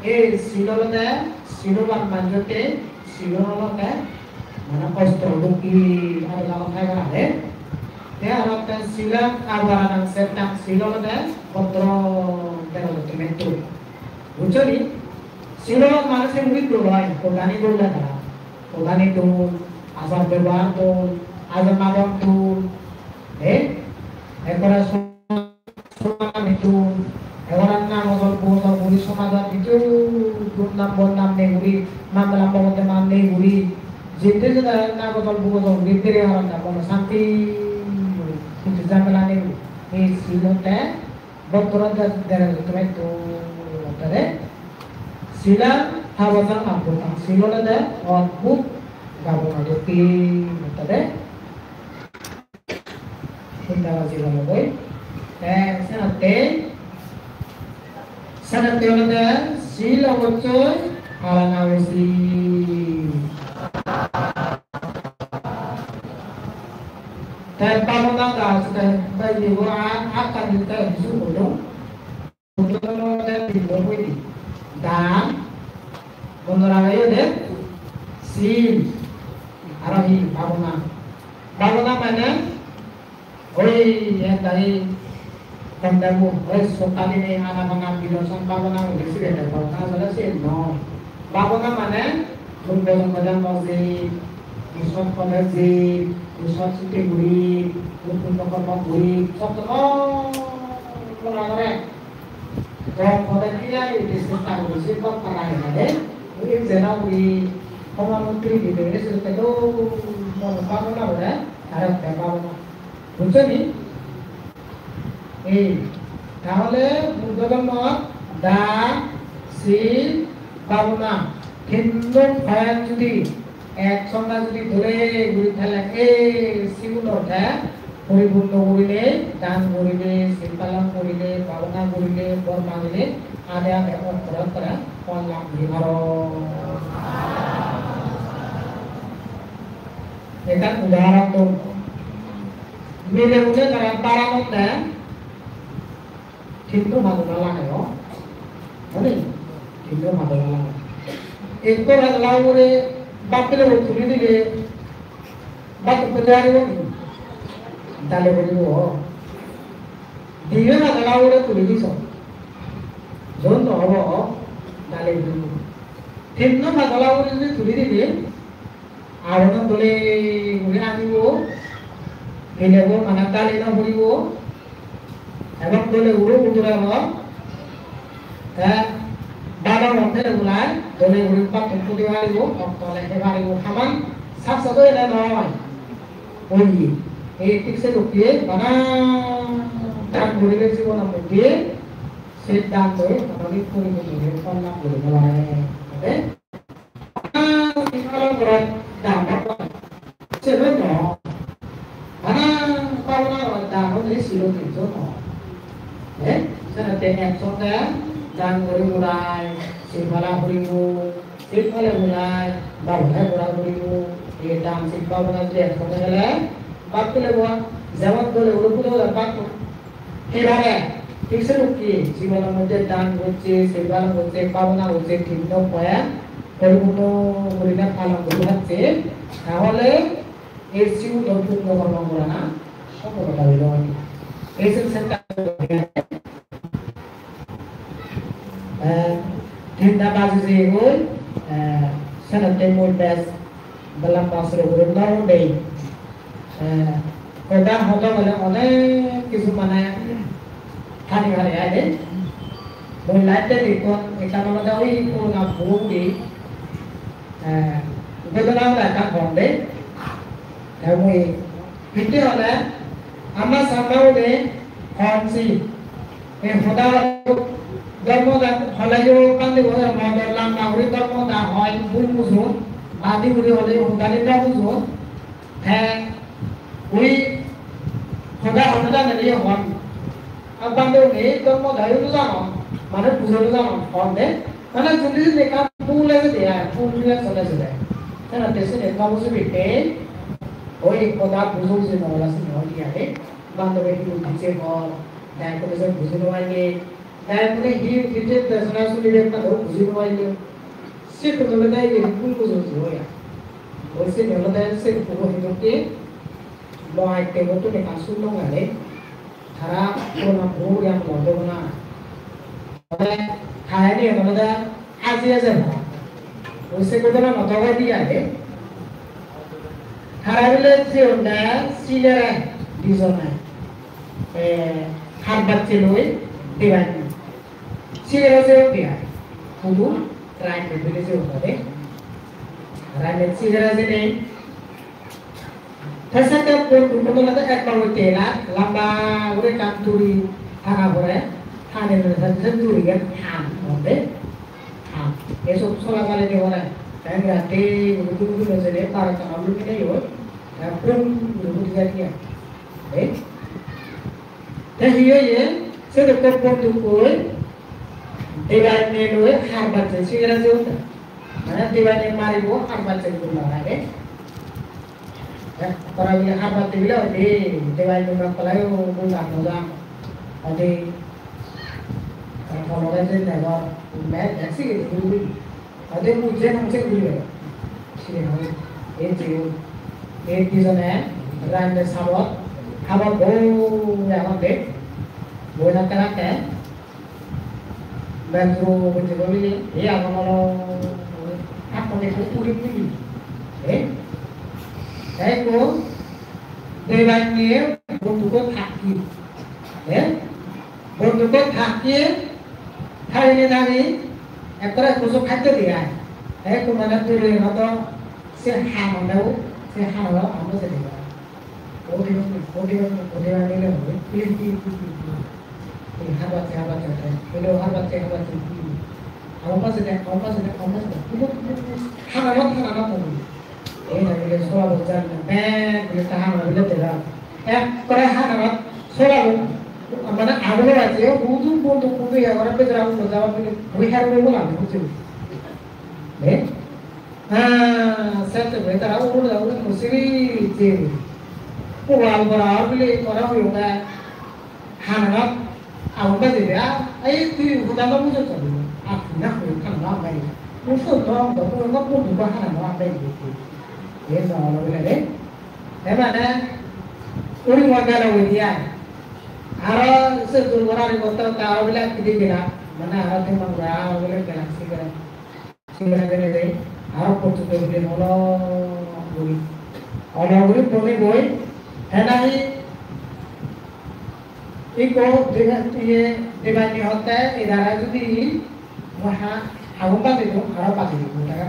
Ei sil olode, siloban manjotte, silo olode, mane ostro dokke aro lagon thai para de. Te aro te silang abaranang settang, sil olode, botro dero dokke metto. Bujjo ni? Silo manuse muri dol oi, hodani dol lega. Hodani dol, achar bebohar dol, ajor nabor dol. Eh? Ekkore so-, soman ami dol. Ekkore nang ojol, bu ojol guri somajot hissu durnam bodnam nei guri, mamela mokoddoma nei guri. Jitte jeda nang ojol, bu ojol guri bere haron da mono santi guri. Hissu jamela nei guri. Ei silotte Bottorot de-, dere dokke metto hottade. Silang pabajang abbhutang. Sil olode odbhut gabona dokke hottade. Hinda baji gomogoi. Te senotte, senotte olode sil obossoi palana usit. Te babona gaj te bai dibo ar hakkan ditte hiju hodon. Hodon te dibo hoide. Dan, hodon age ode sil, aro hi babona. Babona mane oi ekdagi Honde mui oi sokka dinei ana bana biloson babona guri sibede babona asole siyen noi. Babona mane mui bojongo jonmo jei, mui sot pode jei, mui sot siti guri, mui punno kormo guri, sotto mona gore. Gom pode diya indi sesta guri se gom para hena de. Mui jena guri homa mantri dide guri se do mon babona gore, ar ekta babona. Bujjo ni? Ei, tahole Buddho dhormot dan, sil, bhabona, tinno point judi ek songe judi dole guri thele, ei, sigunor te poripunno gurile, dan gurile, sil palon gurile, bhabona gurile, bor magile, ade ade ottore ottore phol lab guri paro. Ekkan udahoron don. Milegune tara baranot de tinno padola lage, o. Hone? Tinno padola lage. Ekko padola ugure bap bile bo tuli dile, bap uppe de aribo ni? Dale poribo, o. Dibe padola ugure tuli diso. Jon no obo, o. Dale poribo. Tinno padola ugure judi tuli dile, arono dole guri anibo, pelebo mane dali no puribo, ebong dole guri udurebo, te bado monte gulai dole guri pattun pudi paribo, oktole he paribo, haman sakso do ene noi. Oye, ei thik se dokke bana dan gurile jibono moddhe se dan doi bana puri puri ponna guri no pare. Oke? Bana singalo gorot dan obo. Sebe no. Bana pabona gorot dan obo, silo tinjo no. Eh? Senotte ek songe dan guri gurai, sibala guribo, sibale gurai, babone gura guribo, ye dan sibabona jodi ek songe gele, bak pile bo, jemon dole guri pule bo bak Ebare, thik sedokke, jibonor moddhe dan gocche, seba gocche, bhabona gocche, tinno point poripunno gurine palon guri pacche, tahole ei sigun punno kormo gorana sombobota oibo. Ei se senta, eh, tinta baji jeyegoi, eh, senotte mui bej lamba suru guri no udei. Eh, hoda hoda bole onek kisu mane thani thani aide. Mui light de dekkong, ekkan olode oi purona buro buri, eh, godona hoda ekkan hon de. Te mui hitte hole ama Changma une hon si. Ei hoda dhormo da hole yo pande bo dhormo da lamba guri dhormo da hoi bul bujun, badi guri hole hodani no bujun. Te ui hoda hoda jane ye hon. Ar bande uni dhormo da yo no janon, mane pujo no janon, hon de. Mane jodi jodi ekkan bul age de ai, bul bul age de. Te na te sini no bujibi te, oi hoda bujo buji no ola sini hoi di age. Bande be hi buji se hon, dai ko se buji no ai de. Dai mone hi, hi je desona suni de ekka do buji no paile. Sittun olode iye bul bujo buji oya. Oi siyen olode se puo hi dokke, mo atte gottun ekkan sunnong age. Tara purona puo guri amolot degong na. Tara kahini olode aji aje mo. Oi se ghotona moto oi di age. Tara bile jeyon de silere dijone. Eh, har bacche loi dibai. Sigere jeyon de ai. Hudu rainot bile jeyon de. Rainot sigere jenei. Te sette bondhuttun olode ek babotte ela lamba guri ekkan duri tana pore. Tane pore se durigan han honde. Ham. Ei sob sola sale de ore. Te ratte guri guri guri jene baro tana lumi nei oi. Te pum guri guri jai de ai. Ei? Te hi oye? Se dokke bondhukkoi dibainne loi har bacche sigere jeyon de. Mane dibainne maribo har bacche guri no age. Tara bile habar dibile hoide, debai nuna kolai o gunda moja. Hoide, tara tolore je degor, me dek sige duri. Hoide mujhe nang se guri bego. Sige nang, e je, e dijone, rande sabot, habor bo, agon de. Boi rakke rakke, metro boi jebo bile, ei agon olo, hakkon ekko uri uri. Eh? Te ekko, debanye bondukko thakki. Eh? Bondukko thakki, thaile nani, ekkore ekko so khaddo diye ai. Te ekko mane dure hodo, se hano debo, se hano amo se debo. Odi bani, odi bani, odi bani le hobe. Pil, pil, pil, pil, pil. Pil harbatte, harbatte, pil. Pil harbatte, harbatte, pil. Agon pase de, agon pase de, agon pase de. Pil, pil, pil. Hana mat, hana mat, hana mat. Ei na bile sola bojjar na. Bek bile ta hana bile tera. Ekkore hana mat sola lo. Mane agun bajje, budu, budu, budu, ya, ora bedra, budu, jaba bile. Oi har bile bola, budu. Ne? Ha, sette guri tara ugure ugure musiri je. Pugal bora bile tara hoyonge. Hananot agun bajebe a, ei tui hoda no bujot jabi. Apni na hoyon hananot ambai. Muso no do ko no ko du ko hananot ambai. Ei no lo bile re. Te mane uri mo gelo uri ai. Aro se dur gora ri gotto ta aro bile kidi gela. Mane aro te mangura aro bile gela sigara. Sibere bere de, aro pottuto bile holo guri. Holo guri bone boi, he nahi ikko deba-, iye, debanni hotte idara judi mo ha-, agun bajei do, aro bajei do, tara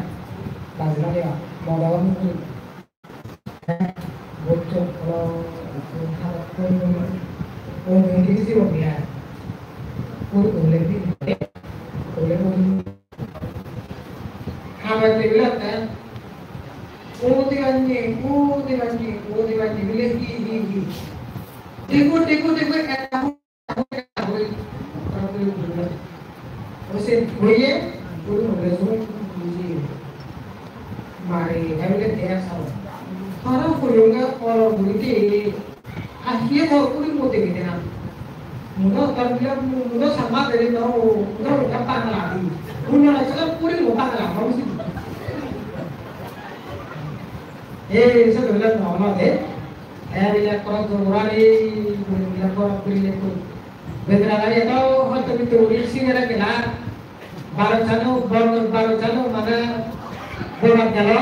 bajei do, modo guri. Bocchor polo, bocchor harap polo, oi, oi, oi, oi, oi, oi, oi, oi, oi, oi, habar tebile te, o dibanye, o dibanye, o dibanye, bile hi, hi, hi. Dego, dego, dego, ekta Oi se hoye, guru mare jun buji. Mare, ebile te asa. Tara hoyonge olo guri te. A hiye to guri mo dege de na. Muno tar bile, muno sama dere no, muno ka pangla di. Muno na sala guri mo pangla, mo si. Eh, se bile no, no de. Te bile ekkorot jogorani guri bile ekkorot gurile ekko. Bedra gari eto hoito bitte guri singere gela. Baro jano, bor-, baro jano mane borbat gelo.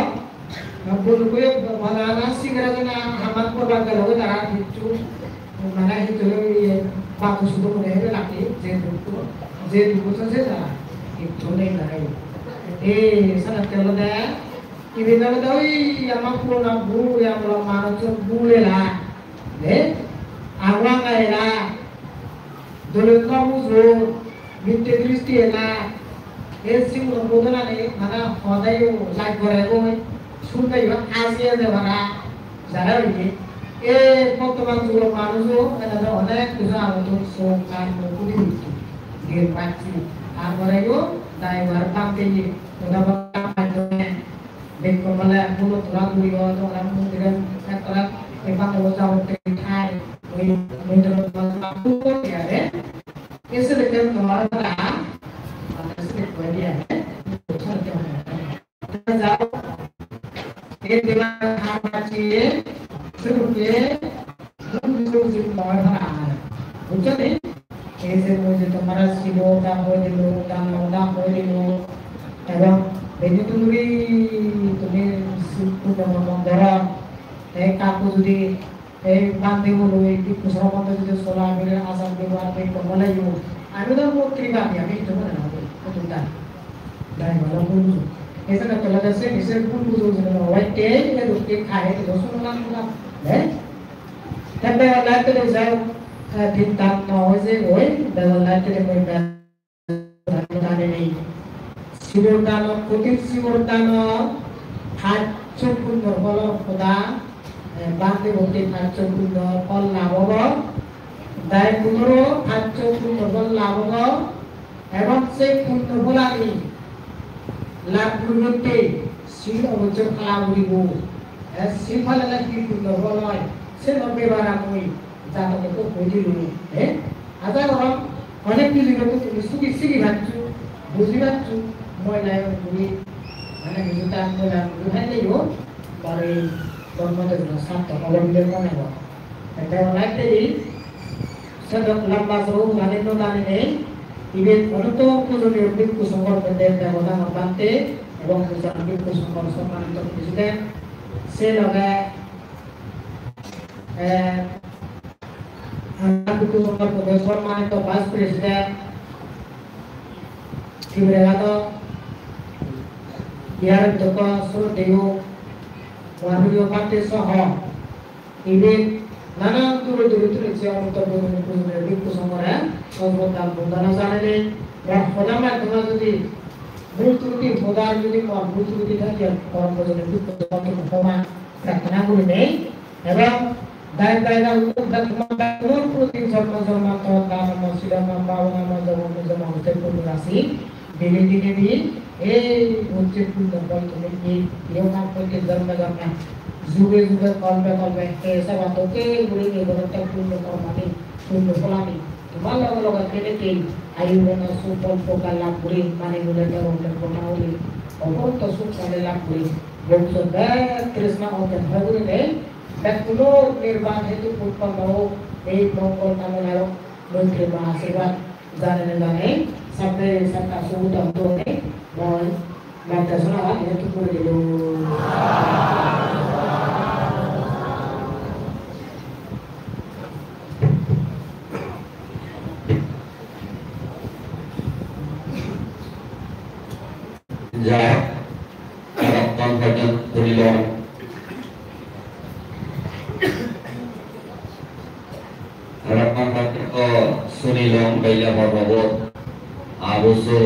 Bulu koi mane ana singere jana hamat borbat gelo goi tara hissu mane hissu loi iye batu sudu mone hele lagi je dukko, je dukko se tara hissu nei tara. Ei sanatte olode Iben olode oi ama purona bul, ama manuchun bul ela, de, agu anga ela, dolot no bujo, mitte dristi ela, ei sigun bodolani mane hodayo laj gore goi, sundayo aji ede para, jara oye, ei bottoman jugo manujo enede onek kisu agottun sok kan muk hudi hudi, gel pacche, tar poreyo daibar bhante ye, hoda bana bhante ye. Bekko mane hulo tura guri o, to ora mundiran ekkore ebang o jabotte thai, oi mundiran bana puro guri age. Ese bekko tora tara, ese bekko guri age. Jao, e deba hamachi, suruke, Bujjo ni? Ei je mui je tomare sibo da hoi dilo, dano da hoi dilo, ebong bedi tumi, tumi sukku degong doro, te ekka ekka judi ei bhante bo loi bhikkhu sromon judi sola bere achar bebohar bej gom oleyo, ami do motri bhabi, ami hissu mone no gori, hudu da. Dai bolo bul bujo. Ei jone tole de se, se bul bujo jone no obatte, ei dokke khai, ei dokke suno lang lang, eh? Te begolla tede jai, eh, tin dan no oye goi, begolla tede mui be-, dan nei. Sibor dano, kothir sibor dano, paccho punno pholor hoda, eh, bhante bhante paccho punno phol lab obo, dai punno paccho punno phol lab obo, Ebong se punno pholani lab guribatte sil obossoi pala puribo. Te sil palele hi punno phol oi, se no bebar ami jatokko hoi dilung. Eh? Aja gorong onek dino to tumi sugi sigi paccho, buji paccho, mui lai guri, mane, hijuta mui lai guri paileyo, pore dhormo debana sarthok obo bile mone gor. Te olai teri, Sedok lamba suru udani nodani nei. Ibet onoto pujoniyo bhikkhu songhor bhante, debota bhante ebong pujoniyo bhikkhu songhor sommanito president. Se loge, eh, amar bhikkhu songhor bhante sommanito vice president, Tibraghat Bihar Odhyokko Sroddheyo Mahaprabhu Bhante soho ibe nanan duro duro tumi je onto bojone bojone bhikkhu songhore sosroddha bondona janele, ba hoda maddhome jodi bhul truti, hodar jodi mon bhul truti thakle, mon bojone bhikkhu songhore tumi homa prarthona gurinei. Ebong dai dai dai uluk dai tomar dai uluk proti jormo jormantor danamo silomo bhabonamo jogo nijomo hote punyo rasi bili dinedi ei hocche punyo phol tumi ei iyoga hote jormo jormo juge juge kolbe kolbe he saba toke guri ei gorotte punyo kormani punyo pholani tomar loge loge tenetei ayu bono suk bol bhoga lab guri mani gule doro gule gona guri oporotto suk sale lab guri bhobissot bek trishna oten hoi gurinei Bekkuno nirban hetu utponno ok, ei mongol kamonarok moitri ba ashirbad janei janei sabbe satta subuddham done moi metta sonagan hetu guri dilung. Ja, erokkon pojjonto sunilong. Erokkon pojjonto sunilong, beile porbo bot. Abuso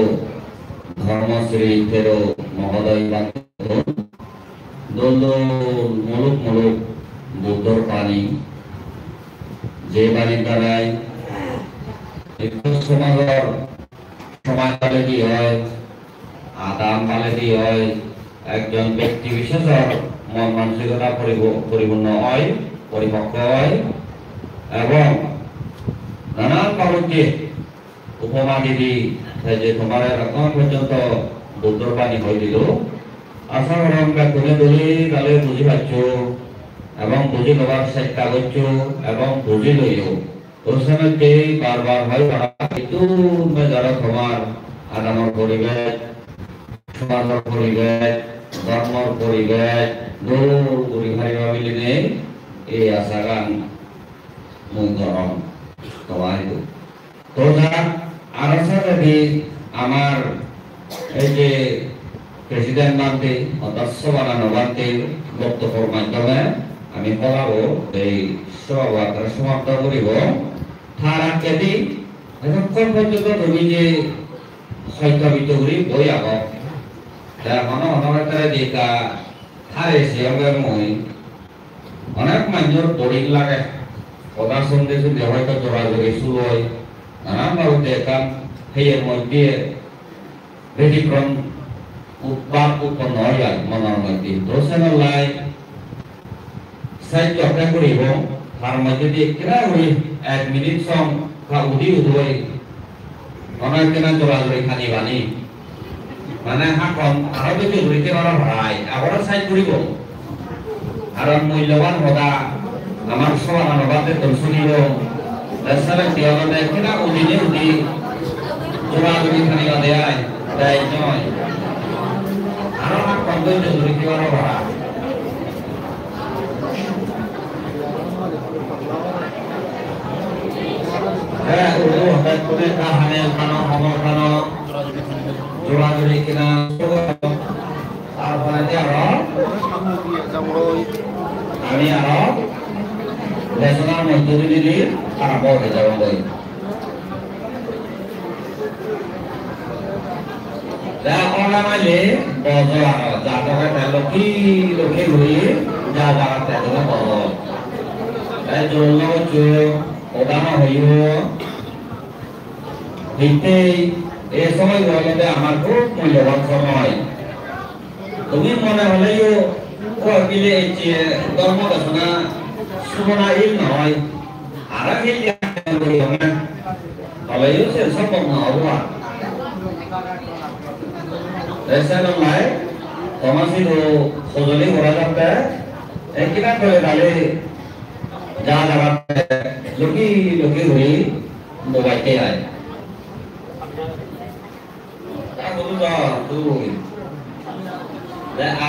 Dharma Sri Thero Mohodoy Bhante dol dol muluk muluk Buddhor bani, je bani darai ekko somajor somaj baledi oi, adam baledi oi, ekjon bekti bisesor mon mansikota poripu-, poripunno oi, poripokko oi, ebong nanan babotte upoma didi, te je tomare erokkon pojjonto Buddhor bani hoi dilo. Asa gorong bekkune dole dale buji paccho ebong buji lobar chesta goccho ebong buji loyo. Tor senotte bar bar hoi para, ittun bej aro tomar adamor poribej, somajor poribej, dhormor poribej dol guri pariba bilinei ei asagan mui gorong tomar idu. To ja, aro sajedi amar ei je President bhante, orthat Sobhanando bhanter boktobor maddhome ami holabo ei sobhagan somatto guribo. Tar agedi edokkon porjonto tumi je hoito bitto guri boi ago, te hono hono khetre je ekka thare se oge mui, onek manjor boring lage, hoda sunde sunde hoito jora jori suru oi, nanan babotte ekkan heyer moddhe betikrom utpad utponno oi ar monor moddhe. To senollai sej jokke guribong, tar moddhedi ekkena guri ek minute song ta udi udoi hono ekkena jora jori hani bani. Mane hakkon aro bekkun guri thei paro parai, aboro sej guribong. Aro mulloban hoda amar sobagan obatte tun sunibong. Te sele hi olode kida udine udi jora juri thani bade ai, dai noi. Aro hakkon doi doi guri thei paro para. Te udu hoda kune kahane kano, homor kano, jora juri kina. Tar poredi aro ami aro desonar moddhedi di arambo guri jebongoi. Te ola maile bojo aro ja toge te lokki lokki guri ja jagat te dole bojo. Te jol no goccho, hoda no hoyo. Hittei ei somoy olode amar hub mulloban somoy. Tumi mone holeyo, o bile ecche dhormo desona subona il noi. Aro hille holeyo se sombhob no obo ar. Te senollai toma sidu hojoli gora jatte, ekkena dole dale Ja jagat logi logi guri mobile te ai. Ta guru do tui. Le ai.